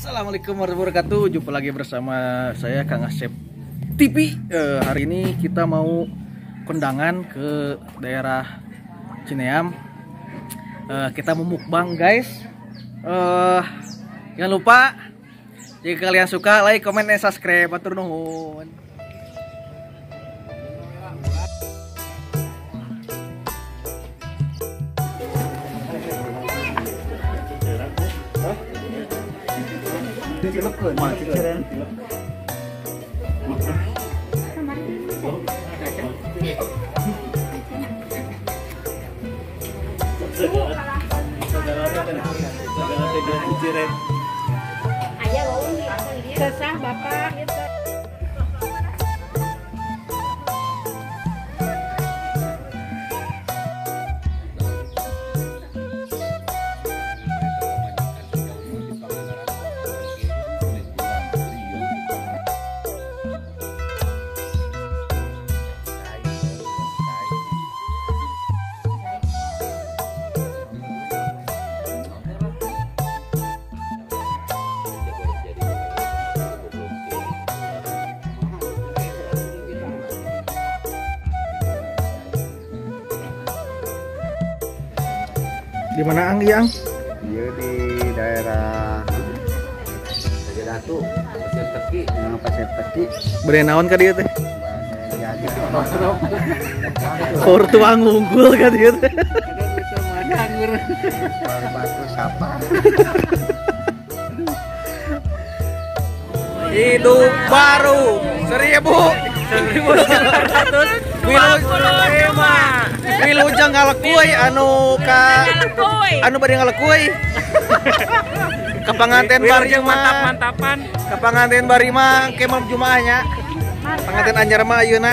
Assalamualaikum warahmatullahi wabarakatuh. Jumpa lagi bersama saya Kang Asep TV. Hari ini kita mau kondangan ke daerah Cineam. Kita mau mukbang guys. Jangan lupa jika kalian suka like, comment, dan subscribe. Atur nuhun. Sesah bapak gitu. Di mana Ang Yang? Iya di daerah Datu, Pasir Teki, Pasir Teki. Bade naon ka dieu teh? Keur tuang unggul ka dieu teh. Batu sapa. Hidup baru 1925. Wilujeng ngalekuy anu ka anu bade ngalekuy. Ka panganten bari mantap-mantapan. Ka panganten bari mah engke malam Jumaah nya. Panganten anyar mah ayeuna.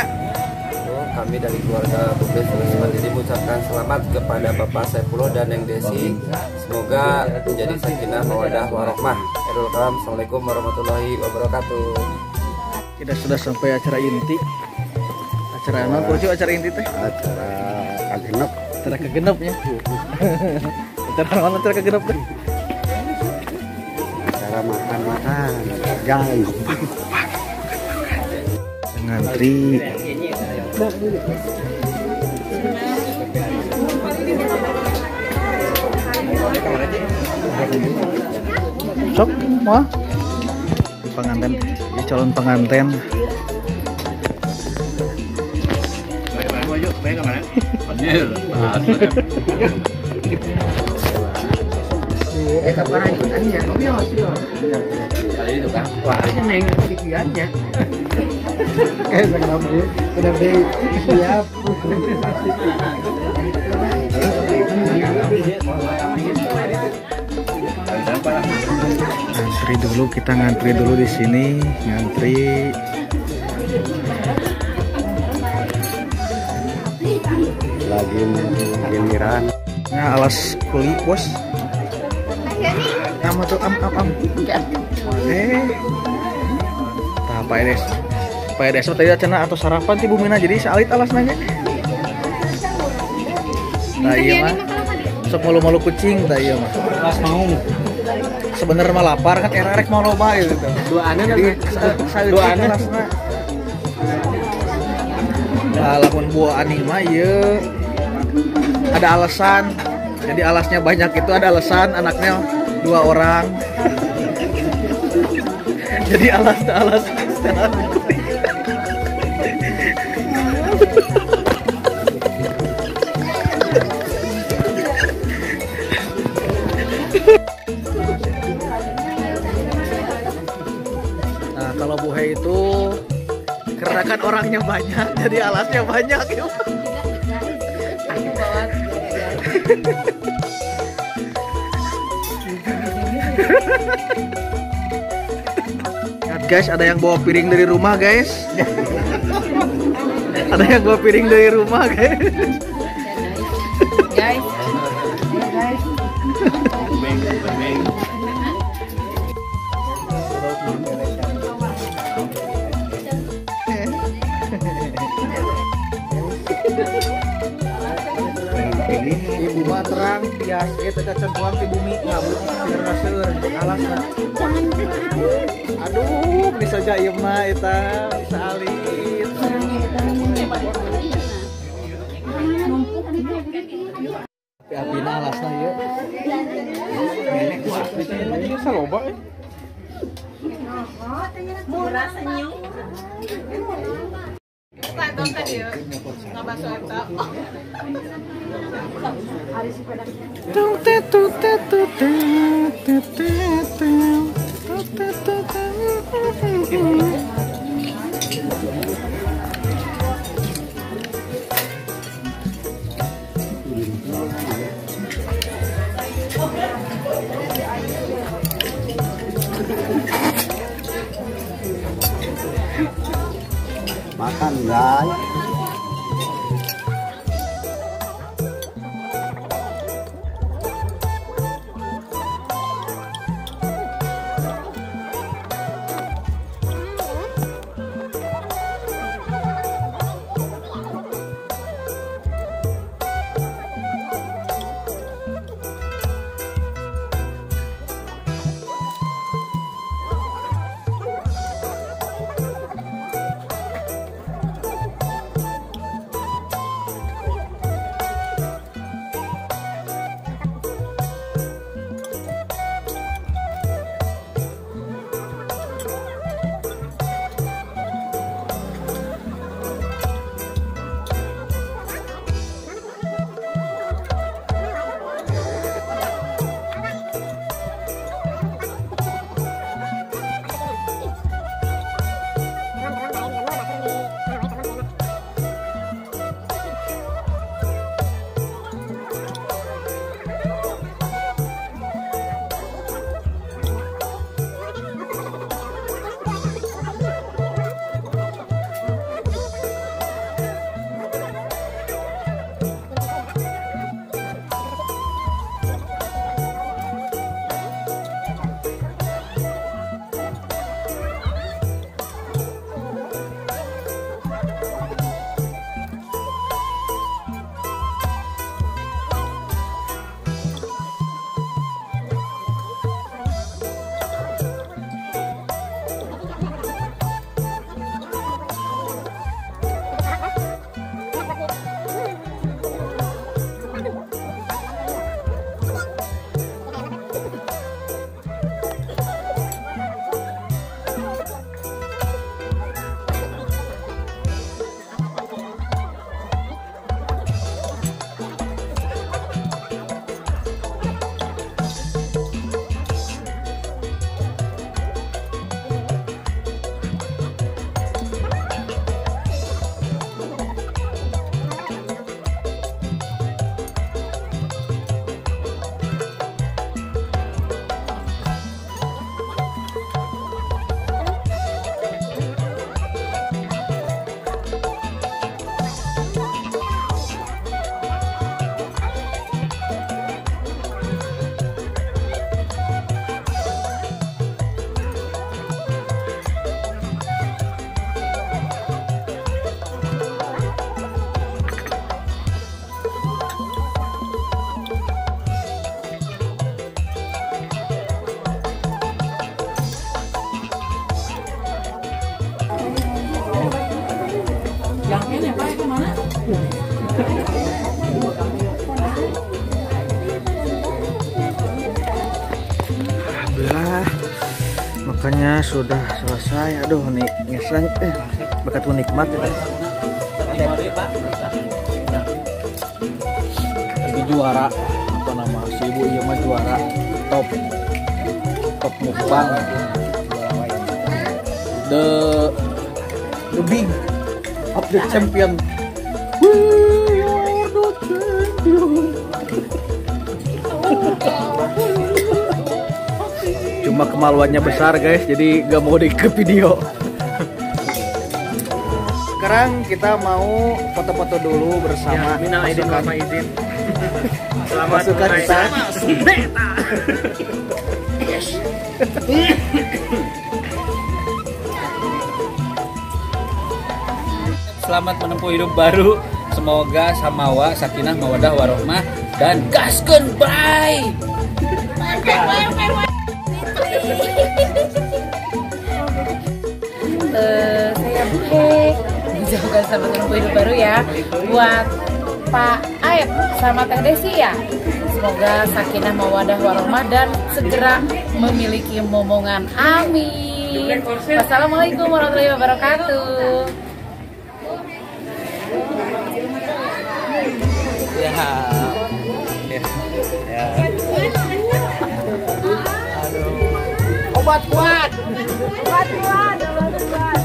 Kami dari keluarga Bubes Mandiri mengucapkan selamat kepada Bapak Saifullah dan Neng Desi. Semoga menjadi sakinah mawadah warohmah. Akhirul kalam, assalamualaikum warahmatullahi wabarakatuh. Kita sudah sampai acara inti. Acara apa? Kucu acara inti teh? Acara kagenep. Acara kagenep ya. Acara naon acara kagenep teh? Acara makan-makan. Guys, mukbang. Ngantri. Sok, mah pengantin, ini calon pengantin. Ngantri dulu, kita ngantri dulu di sini, ngantri. Lagi giliran. Nah, alas kuli, bos. Am atau am am am. Tah Pak Edes. Pak Edes tadi cenah atau sarapan ti bumina jadi saalit alas nanya. Tah ieu mah. Sok malu-malu kucing tah ieu mah. Pas mau. Sebenarnya mah lapar kan era rek mau loba gitu. Duaana duaana alasna. Nah, lamun buah aneh mah ieu ada alasan. Jadi alasnya banyak itu ada alasan anaknya 2 orang. Jadi alas alas. Nah, kalau buhe itu karena kan orangnya banyak, jadi alasnya banyak ya. Lihat guys, ada yang bawa piring dari rumah guys. Ada yang bawa piring dari rumah guys. Guys, guys. Ibu mah terang tias eta cacan tuang di bumi ngabuk seueur seueur alasna. Aduh, bisa saja ieu mah eta bisa alit. Tapi apina alasna ieu. Bisa loba eh. Murah senyum. Makan guys. Alhamdulillah, makannya sudah selesai. Aduh, nih ngesang, bakat nikmat ya. Lagi juara, apa nama si ibu iya mah juara top top mukbang, the big of the champion. We are the champion. Cuma kemaluannya besar guys, jadi gak mau di ke video. Sekarang kita mau foto-foto dulu bersama ya, minal aidin wal faizin. Selamat pasukan kita. Yes. Selamat menempuh hidup baru. Semoga samawa, sakinah, mawadah, warohmah, Dan gaskeun bye. Saya Buhe mengucapkan selamat menempuh hidup baru ya buat Pak Aep sama Teh Desi ya. Semoga sakinah mawadah warahmah dan segera memiliki momongan. Amin. Wassalamualaikum warahmatullahi wabarakatuh. Ya. Ya. Ya. Aduh. Obat kuat. Obat kuat. Obat kuat.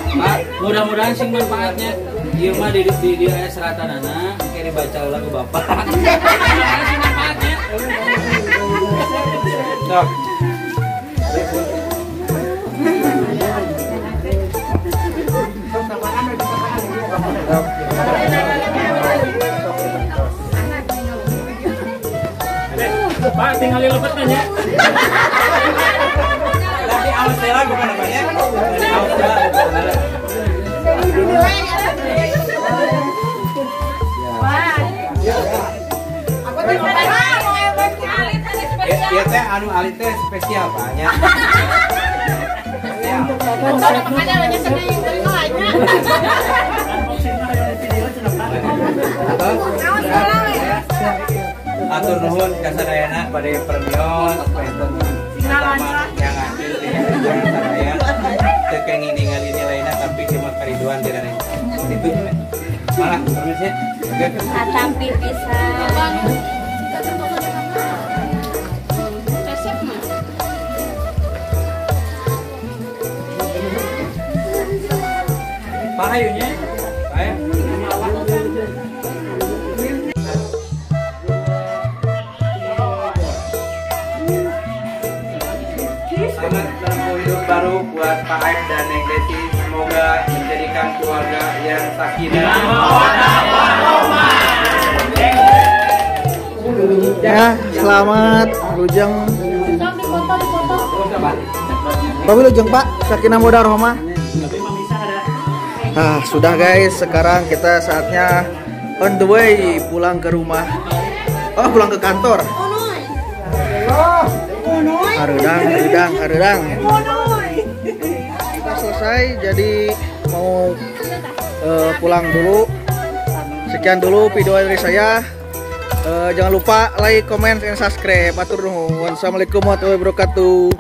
Pak, mudah-mudahan sing manfaatnya. Ieu mah di seratanana engke dibaca ulang ke bapak. Mudah-mudahan sing manfaatnya. Sok. Pak, tinggal lepet aja. Lagi awas teh bukan namanya. Awas teh. Iya teh anu alit teh spesial Pak nya. Atur nuhun ka sadayana bade permios panten yang sadaya teu kenging ningali nilaina tapi cuma kariduan tidak itu malah permisi. Atampi pisan. Pak ayunya, Pak. Selamat menempuh hidup baru buat Pak Aep dan Neng Desi. Semoga menjadikan keluarga yang sakinah. Ya, selamat Lujeng. Pak Lujeng Pak, sakinah mawaddah warahmah. Ah, sudah guys, sekarang kita saatnya on the way pulang ke rumah. Oh, pulang ke kantor. Hareudang, hareudang, hareudang. Kita selesai, jadi mau pulang dulu. Sekian dulu video dari saya. Jangan lupa like, comment, and subscribe. Atur nuhun. Wassalamualaikum warahmatullahi wabarakatuh.